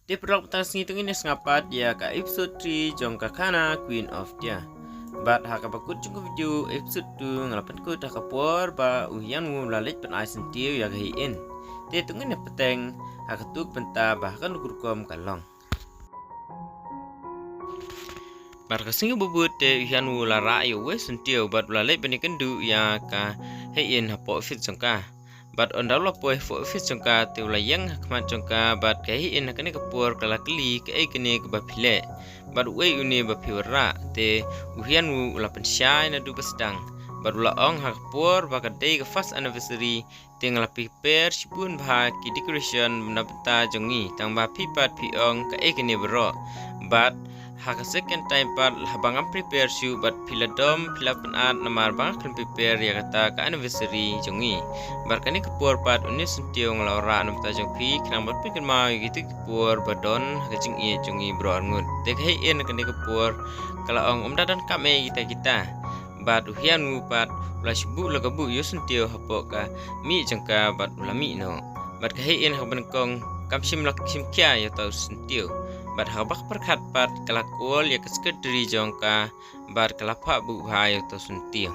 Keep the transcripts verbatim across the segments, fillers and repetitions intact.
Te paralok, mynta ka sngi to ngin ïa sngap pat ïa ka episode three jong ka khana Queen of Tears. Bad ha kaba kut jong ka video, episode two, nga la pynkut ha ka por ba u Hyun Woo u la leit ban ai syntiew ïa ka Hae In. Te to ngin ïa peit ha katto ka bynta ba ha kano ka rukom ka long. Bad ka sngi ba bud te u Hyun Woo u la rah ïa uwei u syntiew bad u la leit ban ïakynduh ïa ka Hae In hapoh office jong ka. Bad ynda u la poi hapoh office jong ka te u la ïeng ha khmat jong ka bad ka Hae In ha kane ka por ka la kylli, kaei kane kaba phi leh? Bad uei une ba phi wanrah? Te u Hyun Woo u la pynshai naduh ba sdang bad u la ong, ha ka por ba ka dei ka first anniversary te nga la prepare shibun bha ki decoration na bynta jong ngi, tang ba phi pat phi ong kaei kane baroh. Bad ha ka second time pat, haba ngam prepare shuh bad phi la dom, phi la pynat namar ba nga khlem prepare ïa kata ka anniversary jong ngi. Bad kane ka por pat une u syntiew nga la wanrah na bynta jong phi khnang ban pynkynmaw ïa kito ki por ba don ha ka jingïeit jong ngi baroh arngut. Te ka Hae In ha kane ka por ka la ong, ym da donkam ei kita kita. Bad u Hyun Woo pat u la shu buh la ka buh ïa u syntiew hapoh ka mih jong ka bad u la mih noh. Bad ka Hae In ha kaba nyngkong kam shym la shim khia ïa uta u syntiew. Bad ha kaba pyrkhat pat ka la call ïa ka secretary jong ka bad ka la phah buh bha ïa uta u syntiew.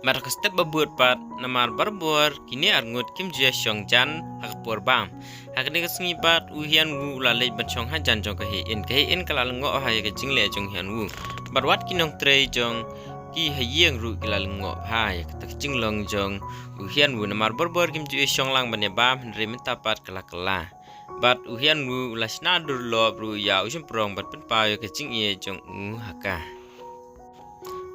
Bad ha ka step ba bud pat, namar barabor kine arngut kim ju ïa shong jan ha ka por bam, ha kane ka sngi pat u Hyun Woo u la leit ban shong hajan jong ka Hae In. Ka Hae In ka la lyngngoh ha ïa ka jingleh jong u Hyun Woo. Bad wat ki nongtrei jong ki ha ïing ruh ki la lyngngoh ha ïa kata ka jinglong jong u Hyun Woo, namar barabor kim ju ïa shong lang ban ïa bam, hynrei mynta pat ka la kylla. Bad u Hyun Woo u la shna dur lop ruh ïa u shymprong bad pynpaw ïa ka jingïeit jong u ha ka.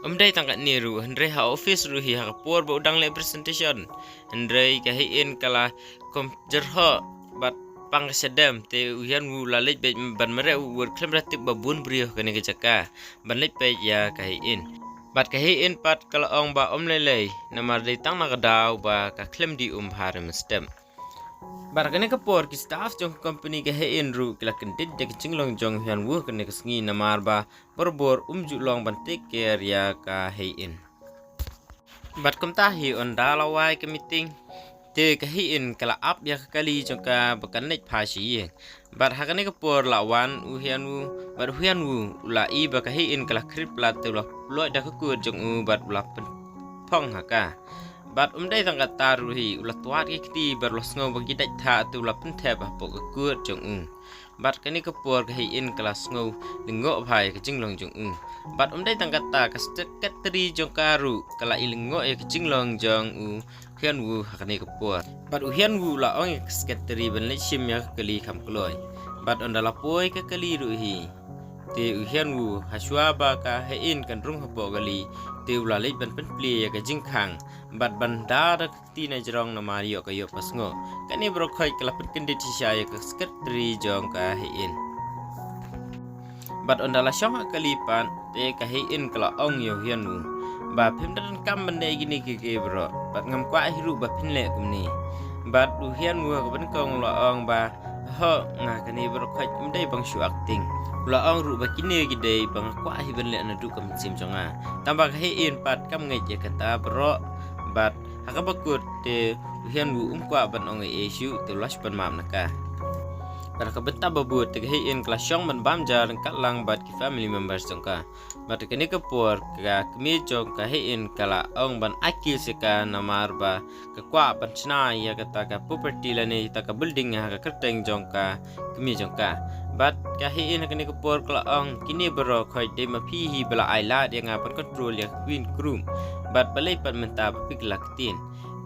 Ym dei tang katne ruh, hynrei ha office ruh hi ha ka por ba u dang leh presentation, hynrei ka Hae In ka la kum jyrhoh bad pang ka shadem, te u Hyun Woo u la leit beit ban mareh u wad khlem da tip ba bun briew ha kane ka jaka ban leit peit ïa ka Hae In. Bad ka Hae In pat ka la ong ba ym lei lei, namar dei tang na ka daw ba ka khlem dih um bha re mynstep. Bad ha kane ka por ki staff jong ka company ka Hae In ruh ki la kyndit ïa ka jinglong jong u Hyun Woo ha kane ka sngi namar ba barabor um ju long ban take care ïa ka Hae In. Bad kumta hi ynda la wai ka meeting, te ka Hae In ka la ap ïa ka kali jong ka ba kan leit phai sha ïing. Bad ha kane ka por la wan u Hyun Woo, bad u Hyun Woo u la ïohi ba ka Hae In ka la khriat palat, te u la ploh da ka kut jong u bad u la pynphong ha ka. Bad ym dei tang kata ruh hi, u la twad ki kti bad u la sngew ba ki dait thah, te u la pynthep hapoh ka kut jong u. Bad kane ka por ka Hae In ka la sngew lyngngoh bha ïa ka jinglong jong u. Bad ym dei tang kata, ka secretary jong ka ruh ka la ïa lyngngoh ïa ka jinglong jong u Hyun Woo ha kane ka por. Bad u Hyun Woo u la ong ïa ka secretary ban leit shim ïa ka kali kham kloi. Bad ynda la poi ka kali ruh hi, te u Hyun Woo ha shuwa ba ka Hae In kan rung hapoh kali, te u la leit ban pynplie ïa ka jingkhang bad ban da da ka kti na jrong namar ïoh ka ïoh ba sngew. Kane baroh khoit ka la pynkyndit shisha ïa ka secretary jong ka Hae In. Bad ynda la shong ha kali pat, te ka Hae In ka la ong ïa u Hyun Woo ba phim da donkam ban leh kine kiei kiei baroh, bad ngam kwah hi ruh ba phin leh kumne. Bad u Hyun Woo ha kaba nyngkong u la ong ba, ho, nga kane baroh khoit ym dei ban shu acting. U la ong ruh ba kine ki dei ba nga kwah hi ban leh naduh ka mynsiem jong nga. Tangba ka Hae In pat kam ngeit ïa kata baroh, bad ha kaba kut te u Hyun Woo um kwah ban ong ei ei shuh, te u la shu pan map na ka. Bad ha ka bynta ba bud te ka Hae In ka la shong ban bam ja ryngkat lang bad ki family members jong ka. Bad ha kane ka por ka kmie jong ka Hae In ka la ong ban ai kiss ïa ka namar ba ka kwah ban shna ïa kata ka property lane ïa kata ka building ha ka kyrteng jong ka kmie jong ka. Bad ka Hae In ha kane ka por ka la ong, kine baroh khoit dei ma phi hi ba la ai lad ïa nga ban control ïa ka Queen ka rum. Bad balei pat mynta ba phi kylla ktien?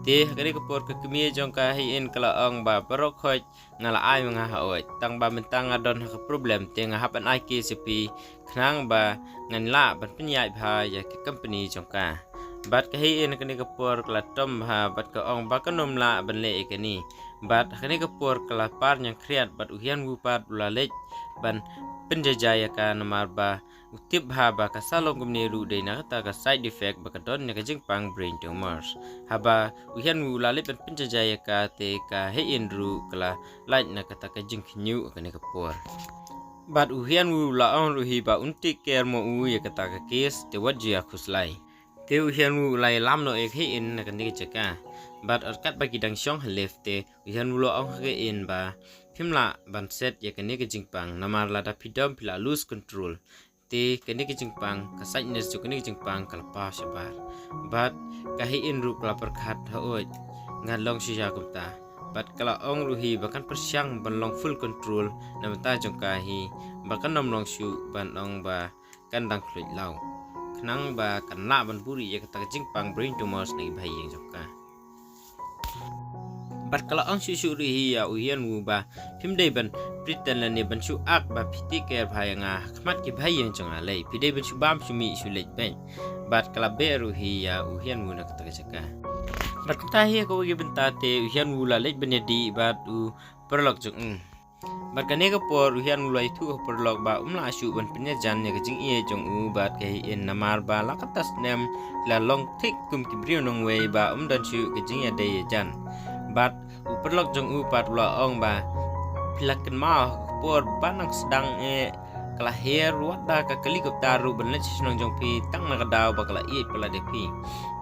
Te ha kane ka por ka kmie jong ka Hae In ka la ong ba baroh khoit nga la ai ma nga ha oid, tangba mynta nga don ha ka problem, te nga hap ban ai kiss ïa phi khnang ba ngan lah ban pynïaid bha ïa ka company jong ka. Bad ka Hae In ha kane ka por ka la tom bha bad ka ong ba kan ym lah ban leh ïa kane. Bad ha kane ka por ka la par ñiangkhriat bad u Hyun Woo pat u la leit ban pynjaijai ïa ka namar ba u tip bha ba ka sa long kumne ruh dei na kata ka side effect ba ka don ïa ka jingpang brain tumors. Haba u Hyun Woo u la leit ban pynjaijai ïa ka, te ka Hae In ruh ka la lait na kata ka jingkhñiuh ha kane ka por. Bad u Hyun Woo u la ong ruh hi ba un take care mo u ïa kata ka case, te wat ju ïa khuslai. Te u Hyun Woo u la ïalam noh ïa ka Hae In na kane ka jaka. Bad katba ki dang shong ha lift te u Hyun Woo u la ong ha ka Hae In ba phim lah ban set ïa kane ka jingpang, namar lada phi dom phi la lose control. Te kane ka jingpang, ka sadness jong kane ka jingpang ka la paw shabar. Bad ka Hei-in ruh ka la pyrkhat, hooid, ngan long shisha kumta. Bad ka la ong ruh hi ba kan pyrshang ban long full control na bynta jong ka hi, ba kan ym long shuh ban ong ba kan dang khluit law, khnang ba kan lah ban buhrieh ïa kata ka jingpang brain tumors na ki bahaïing jong ka. Bad ka la ong shuh shuh ruh hi ïa u Hyun Woo ba phim dei ban pretend lane ban shu act ba phi take care bha ïa nga ha khmat ki bahaïing jong nga lei, phi dei ban shu bam shu mih shu leit beit. Bad ka la beh ruh hi ïa u Hyun Woo na kata ka jaka. Bad kumta hi ha kawei ka bynta te u Hyun Woo la leit ban ïadih bad u paralok jong u. Bad kane ka por u Hyun Woo u la ïathuh ha u paralok ba um lah shuh ban pynïajan ïa ka jingïeit jong u bad ka Hei-in, namar ba la katta snem la long thik kum ki briew nongwei ba um don shuh ka jingïadei ïajan. Bad u paralok jong u pat u la ong ba phi la kynmaw ha ka por ba nang sdang eh ka la her wat da ka helicopter ruh ban leit sha shnong jong phi tang na ka daw ba ka la ïeit palat ïa phi.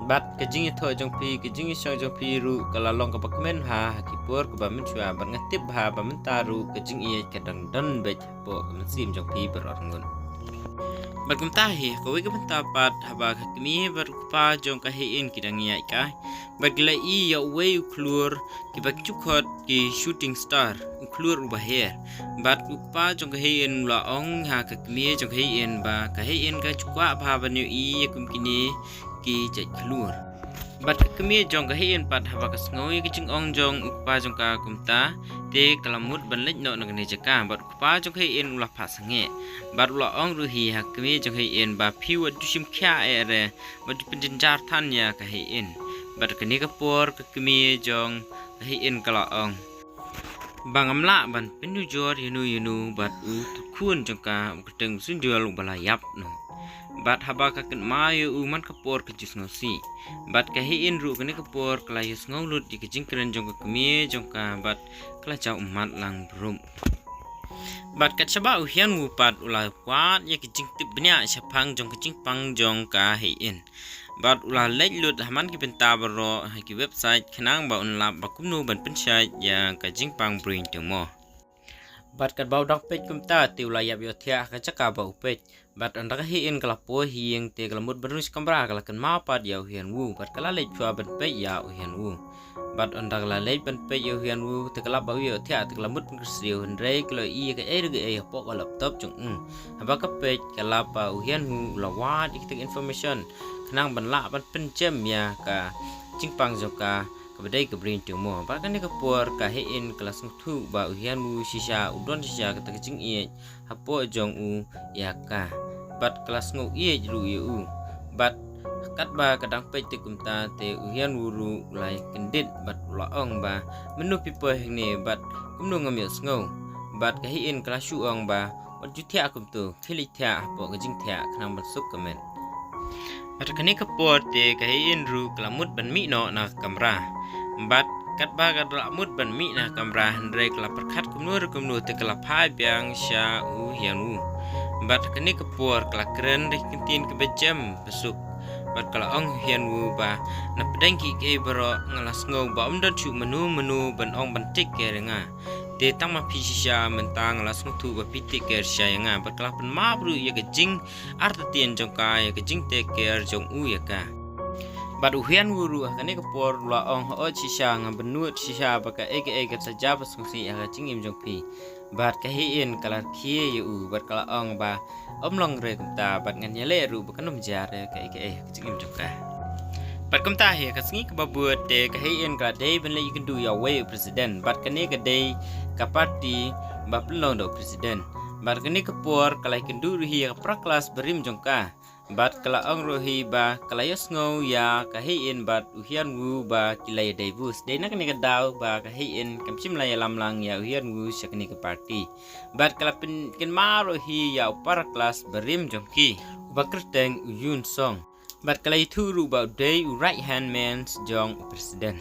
Bad ka jingïathoh jong phi, ka jingïasyllok jong phi ruh ka la long kaba kmen bha ha ki por kaba mynshuwa, bad nga tip bha ba mynta ruh ka jingïeit ka dang don beit hapoh ka mynsiem jong phi baroh arngut. Bad kumta hi ha kawei ka bynta pat haba ka kmie bad u kpa jong ka Hei-in ki dang ïaid kai, bad ki la ïohi ïa uwei u khlur kiba ju khot ki shooting star, u khlur uba her. Bad u kpa jong ka Hei-in u la ong ha ka kmie jong ka Hei-in ba ka Hei-in ka ju kwah bha ban ïohi ïa kum kine ki jait khlur. Bad ka kmie jong ka Hei-in pat haba ka sngew ïa ka jingong jong u kpa jong ka kumta, te ka la mut ban leit noh na kane ka jaka, bad u kpa jong ka Hei-in u la phah sangeh. Bad u la ong ruh hi ha ka kmie jong ka Hei-in ba phi wat ju shim khia eh re, wat ju pynjynjar than ïa ka Hei-in. Bad kane ka por ka kmie jong ka Hei-in ka la ong ba ngam lah ban pynujor ïano ïano bad u khun jong ka, u kyrteng u Sun Jul uba la ïap noh. Bad haba ka kynmaw ïa u man ka por ka ju sngewsih. Bad ka Hei-in ruh kane ka por ka la ïohsngew lut ïa ka jingkren jong ka kmie jong ka bad ka la jaw ummat lang brum. Bad kat shaba u Hyun Woo pat u la wad ïa ka jingtip bniah shaphang jong ka jingpang jong ka Hei-in. Bad u la leit lut ha man ki bynta baroh ha ki website khnang ba un lap ba kumno ban pynshait ïa ka jingpang brain tumor. Bad katba u dang peit kumta te u la ïap ïohthiah ha ka jaka ba u peit. Bad ynda ka Hei-in ka la poi ha ïing te ka la mut ban rung sha kamra, ka la kynmaw pat ïa u Hyun Woo. Bad ka la leit shuwa ban peit ïa u Hyun Woo. Bad ynda ka la leit ban peit ïa u Hyun Woo te ka lap ba u ïohthiah, te ka la mut ban kyrsiew, hynrei ka la ïohi ïa kaei re kaei hapoh ka laptop jong u. Haba ka peit ka lap ba u Hyun Woo u la wad ïa kita ki information khnang ban lah ban pynjem ïa ka jingpang jong ka kaba dei ka brain tumor. Bad kane ka por ka Hei-in ka la sngewthuh ba u Hyun Woo shisha u don shisha kata ka jingïeit hapoh jong u ïa ka. Bad ka la sngew ïeit ruh ïa u. Bad katba ka dang peit te kumta te u Hyun Woo ruh u la ïakyndit bad u la ong ba, "Mynno phi poi hangne bad kumno ngam ïohsngew?" Bad ka Hei-in ka la shu ong ba, "Wat ju thiah kumto, khie leit thiah hapoh ka jingthiah khnang ban suk ka met." Bad kane ka por te ka Hei-in ruh ka la mut ban mih noh na ka kamra. Bad katba ka la mut ban mih na ka kamra, hynrei ka la pyrkhat kumno re kumno te ka la phai biang sha u Hyun Woo. Bad kane ka por ka la kren da ki kyntien kiba jem ba suk. Bad ka la ong u Hyun Woo ba, "Na pdeng kiei kiei baroh nga la sngew ba ym don shuh mano mano ban ong ban take care ïa nga. Te tang ma phi shisha mynta nga la sngewthuh ba phi take care shisha ïa nga." Bad ka la pynmap ruh ïa ka jingartatien jong ka ïa ka jing take care jong u ïa ka. Bad u Hyun Woo ruh ha kane ka por u la ong, "Hooid shisha, nga bynnud shisha ba kaei kaei kata jia ba sngewsih ha ka jingim jong phi." Bad ka Hei-in ka la rkhie ïa u bad ka la ong ba, "Ym long re kumta, bad ngan ïaleh ruh ba kan ym jia re kaei kaei ha ka jingim jong ka." Bad kumta hi ha ka sngi kaba bud te ka Hei-in ka la dei ban leit ïakynduh ïa uwei u president, bad kane ka dei ka party ba pynlong da u president. Bad kane ka por ka la ïakynduh ruh hi ïa ka para klas barim jong ka. Bad ka la ong ruh hi ba ka la ïohsngew ïa ka Hei-in bad u Hyun Woo ba ki la ïa divorce. Dei na kane ka daw ba ka Hei-in kam shym la ïalam lang ïa u Hyun Woo sha kane ka party. Bad ka la pynkynmaw ruh hi ïa u para klas barim jong ki, uba kyrteng u Yoon Sung. Bad ka la ïathuh ruh ba u dei u right hand man jong u president.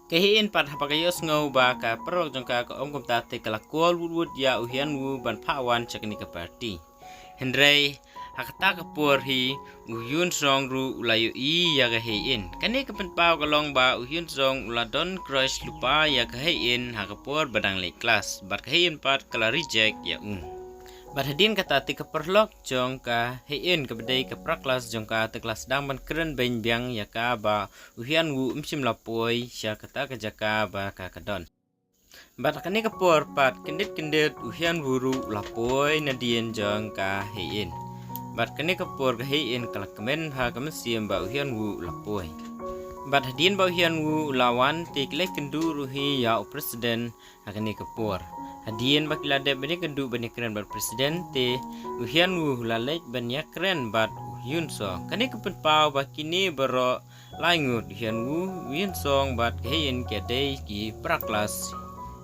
Ka Hei-in pat haba ka ïohsngew ba ka paralok jong ka ka ong kumta te ka la call wut wut ïa u Hyun Woo ban phah wan sha kane ka party. Hynrei Ha kata ka por hi u Hyun Song ruh u la ïohi ïa ka Hae In. Kane ka pynpaw ka long ba u Hyun Song u la don crush lypa ïa ka Hae In ha ka por ba dang leit klas, bad ka Hae In pat ka la reject ïa u. Bad hadien kata te ka paralok jong ka Hae In kaba dei ka para klas jong ka te ka la sdang ban kren beiñ biang ïa ka ba u Hyun Woo um shym la poi sha kata ka jaka ba ka ka don. Bad ha kane ka por pat kyndit kyndit u Hyun Woo ruh u la poi nadien jong ka Hae In. Bad kane ka por ka Hae In ka la kmen ha ka mynsiem ba u Hyun Woo u la poi. Bad hadien ba u Hyun Woo u la wan te ki la ïakynduh ruh hi ïa u president ha kane ka por. Hadien ba ki la dep ban ïakynduh ban ïakren bad u president te u Hyun Woo u la leit ban ïakren bad u Hyun Song. Kane ka pynpaw ba kine baroh lai ngut u Hyun Woo, u Hyun Song bad ka Hae In ki dei ki para klas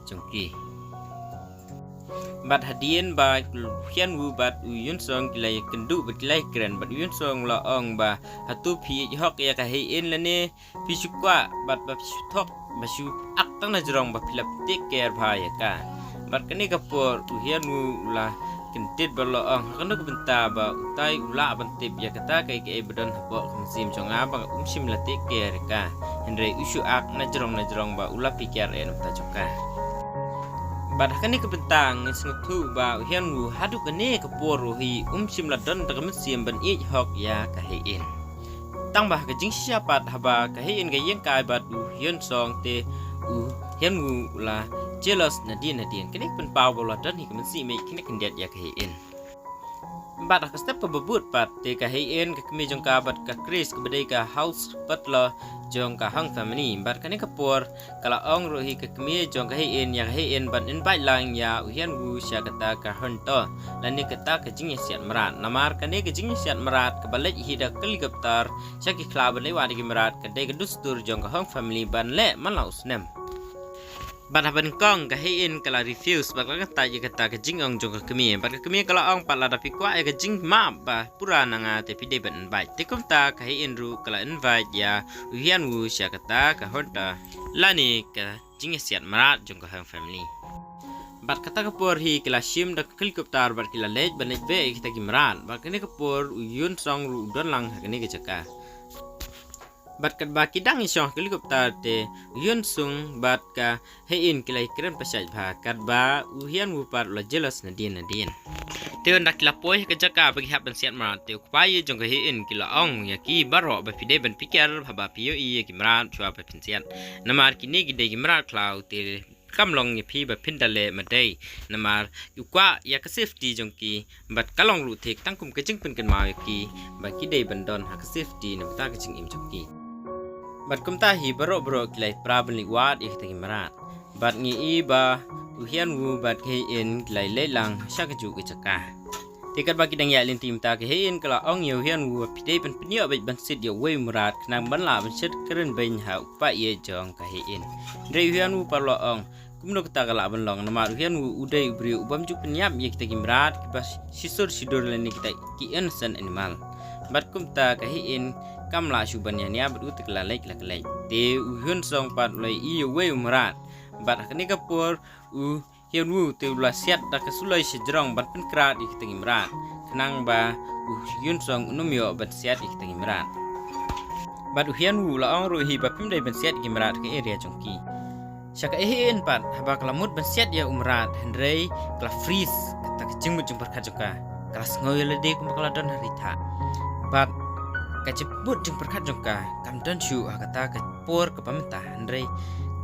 jong ki. Bad hadien ba u Hyun Woo bad u Hyun Song ki la ïakynduh bad ki la ïakren bad u Hyun Song u la ong ba hato phi ïeit hok ïa ka Hae In lane phi shu kwah bad ba phi shu thok ba shu ak tang na jrong ba phi la take care bha ïa ka. Bad kane ka por u Hyun Woo u la kyndit bad u la ong ha kano ka bynta ba utai u lah ban tip ïa kata kaei kaei ba don hapoh ka mynsiem jong nga ba um shym la take care ïa ka. Hynrei u shu ak na jrong na jrong ba u la pyrkhat ïa na bynta jong ka. Bad ha kane ka bynta ngi sngewthuh ba u Hyun Woo haduh kane ka por ruh hi um shym la don da ka mynsiem ban ïeit hok ïa ka Hae In. Tang ba ha ka jingshisha pat haba ka Hae In ka ïeng kai bad u Hyun Song te u Hyun Woo u la jealous nadien nadien. Kane ka pynpaw ba u la don hi ka mynsiem ïeit khyndit khyndit ïa ka Hae In. Bad ha ka step kaba bud pat te ka Hae In ka kmie jong ka bad ka Chris kaba dei ka house butler jong ka Hong family. Bad kane ka por ka la ong ruh hi ka kmie jong ka Hae In ïa ka Hae In ban invite lang ïa u Hyun Woo sha kata ka hunter lane kata ka jingïasiat mrad. Namar kane ka jingïasiat mrad kaba leit hi da ka helicopter sha ki khlaw ban leit wad ïa ki mrad ka dei ka dustur jong ka Hong family ban leh man la u snem. Bad haba nyngkong ka Hae In ka la refuse bad ka la kyntait ïa kata ka jingong jong ka kmie. Bad ka kmie ka la ong pat lada phi kwah ïa ka jingmap ba pura na nga te phi dei ban invite. Te kumta ka Hae In ruh ka la invite ïa u Hyun Woo sha kata ka hunter lane ka jingïasiat mrad jong ka Hong family. Bad kata ka por hi ki la shim da ka helicopter bad ki la leit ban leit beh ïa kita ki mrad. Bad kane ka por u Hyun Song ruh u don lang ha kane ka jaka. Bad katba ki dang ïashong ha ka helicopter te u Hyun Sung bad ka Hae In ki la ïakren pyrshah bha katba u Hyun Woo pat u la jealous nadien nadien. Te ynda ki la poi ha ka jaka ba ki hap ban siat mrad te u kpa ïeit jong ka Hae In ki la ong ïa ki baroh ba phi dei ban pyrkhat haba phi ïohi ïa ki mrad shuwa ba phin siat. Namar kine ki dei ki mrad khlaw te kam long ïa phi ba phin da leh ma dei. Namar u kwah ïa ka safety jong ki bad ka long ruh thik tang kum ka jingpynkynmaw ïa ki ba ki dei ban don ha ka safety na bynta ka jingim jong ki. Bad kumta hi baroh baroh ki la ïapra ban leit wad ïa kita ki mrad. Bad ngi i ba u Hyun Woo bad ka Hae In ki la ïaleit lang sha kajuh ka jaka. Te katba ki dang ïaid lynti mynta ka Hae In ka la ong ïa u Hyun Woo ba phi dei ban pynïoh beit ban siat ïa uwei u mrad khnang ban lah ban shet kren beiñ ha u kpa ïeit jong ka Hae In. Hynrei u Hyun Woo pat u la ong kumno kata ka lah ban long namar u Hyun Woo u dei u briew u bym ju pynïap ïa kita ki mrad kiba shisur shidur lane kita ki innocent animal. Bad kumta ka Hae In kam lah shuh ban ïania bad u te ka la leit la ka leit. Te u Hyun Sung pat u la ïohi ïa uwei u mrad. Bad ha kane ka por u Hyun Woo te u la siat da ka suloi shajrong ban pynkhrad ïa kita ki mrad khnang ba u Hyun Sung un ym ïoh ban siat ïa kita ki mrad. Bad u Hyun Woo u la ong ruh hi ba phim dei ban siat ïa ki mrad ha ka area jong ki. Sha ka Hae In pat haba ka la mut ban siat ïa u mrad hynrei ka la freeze kata ka jingmut jingpyrkhat jong ka. Ka la sngew ïa lade kumba ka la don ha ri thah. Bad ka jingmut jingpyrkhat jong ka kam don shuh ha kata ka por kaba mynta hynrei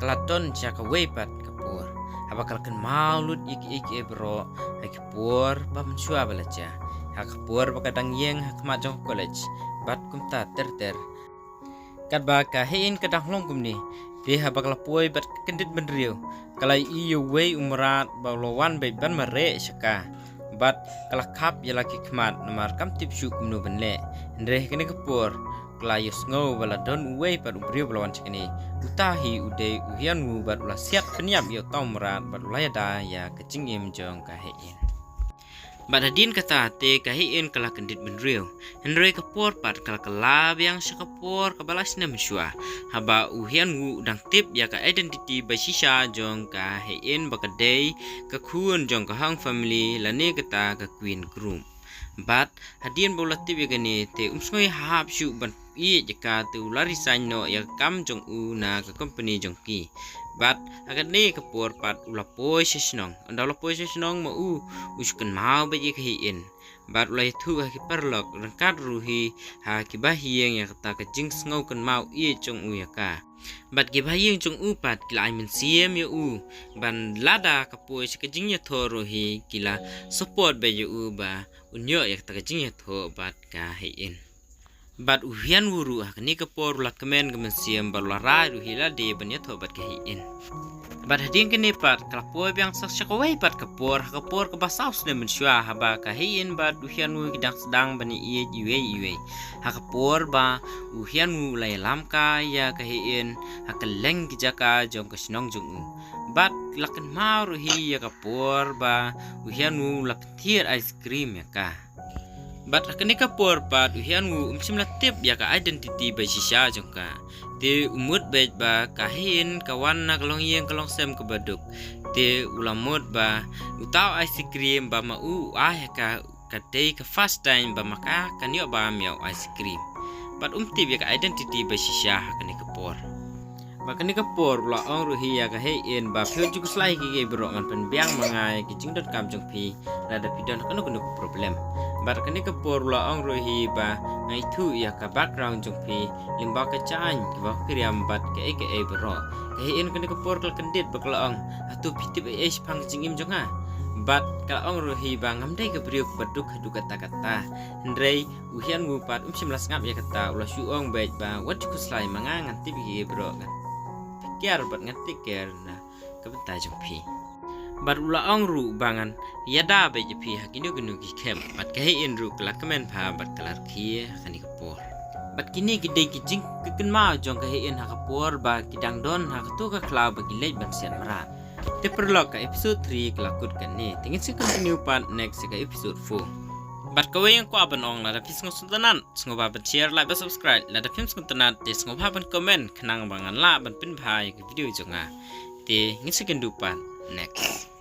ka la don sha kawei pat ka por. Haba ka la kynmaw lut ïa kiei kiei baroh ha ki por ba mynshuwa ba la jia, ha ka por ba ka dang ïeng ha khmat jong ka college bad kumta ter ter. Katba ka Hae In ka dang long kumne te haba ka la poi bad ka kyndit bynriew ka la ïohi ïa uwei u mrad ba u la wan beit ban mareh sha ka. Bad ka la khap ïa la ki khmat namar kam tip shuh kumno ban leh. Hynrei ha kane ka por ka la ïohsngew ba la don uwei pat u briew ba la wan sha kane. Uta hi u dei u Hyun Woo bad u la siat pynïap ïa uta u mrad bad u la ïada ïa ka jingim jong ka Hae In. Bad hadien kata te ka Hae In ka la kyndit bynriew. Hynrei ka por pat ka la kylla biang sha ka por kaba la snem shuwa. Haba u Hyun Woo u dang tip ïa ka identity ba shisha jong ka Hae In ba ka dei ka khun jong ka Hong family lane kata ka queen group. Bad hadien ba u la tip ïa kane te um sngew hap shuh ban ïeit ïa ka, te u la resign noh ïa ka kam jong u na ka company jong ki. Bad ha kane ka por pat u la poi sha shnong. Ynda u la poi sha shnong ma u, u shu kynmaw beit ïa ka Hi In. Bad u la ïathuh ha ki paralok, ryngkat ruh hi ha ki bahaïing ïa kata ka jingsngew kynmaw ïeit jong u ïa ka. Bad ki bahaïing jong u pat ki la ai mynsiem ïa u, ban lada ka poi sha ka jingïathoh ruh hi ki la support beit ïa u ba un ïoh ïa kata ka jingïathoh bad ka Hi In. Bad u Hyun Woo ruh ha kane ka por u la kmen ka mynsiem bad u la rai ruh hi lade ban ïathoh bad ka Hi In. Bad hadien kane pat ka la poi biang sa sha kawei pat ka por, ha ka por kaba saw snem mynshuwa, haba ka Hi In bad u Hyun Woo ki dang sdang ban ïeit iwei iwei. Ha ka por ba u Hyun Woo u la ïalam kai ïa ka Hi In ha kylleng ki jaka jong ka shnong jong u. Bad la kynmaw ruh hi ïa ka por ba u Hyun Woo u la pynthied ice cream ïa ka. Bad ha kane ka por pat u Hyun Woo um shym la tip ïa ka identity ba shisha jong ka. Te u mut beit ba ka Hi In ka wan na ka longïing ka longsem kaba duk. Te u la mut ba uta u ice cream ba ma u u ai ha ka, ka dei ka first time ba ma ka kan ïoh bam ïa u ice cream. Bad um tip ïa ka identity ba shisha ha kane ka por. Bad kane ka por u la ong ruh hi ïa ka Hi In ba phi wat ju khuslai kiei kiei baroh, ngan pynbiang ma nga ïa ki jingdonkam jong phi lada phi don kano kano ka problem. Bad kane ka por u la ong ruh hi ba nga ithuh ïa ka background jong phi, lyngba ka jaiñ kaba phi riam bad kaei kaei baroh. Ka Hi In kane ka por ka la kyndit bad ka la ong, hato phi tip ei ei shaphang ka jingim jong nga? Bad ka la ong ruh hi ba ngam dei ka briew kaba duk haduh katta katta. Hynrei u Hyun Woo pat um shym la sngap ïa kata, u la shu ong beit ba wat ju khuslai, ma nga ngan tip ïa kiei baroh, ngan pyrkhat bad ngan take care na ka bynta jong phi. Bad u la ong ruh ba ngan ïada beit ïa phi ha kino kino ki khep. Bad ka Hi In ruh ka la kmen bha bad ka la rkhie ha kane ka por. Bad kine ki dei ki jingkynmaw jong ka Hi In ha ka por ba ki dang don ha kato ka khlaw ba ki leit ban siat mrad. Te paralok, ka episode three ka la kut kane. Te ngin sa continue pat next ïa ka episode four. Bad kawei nga kwah ban ong, lada phi sngewsynei sngewbha ban share, like bad subscribe. Lada phim sngewtynnat te sngewbha ban comment khnang ba ngan lah ban pynbha ïa ka video jong nga. Te ngin sa ïakynduh pat next.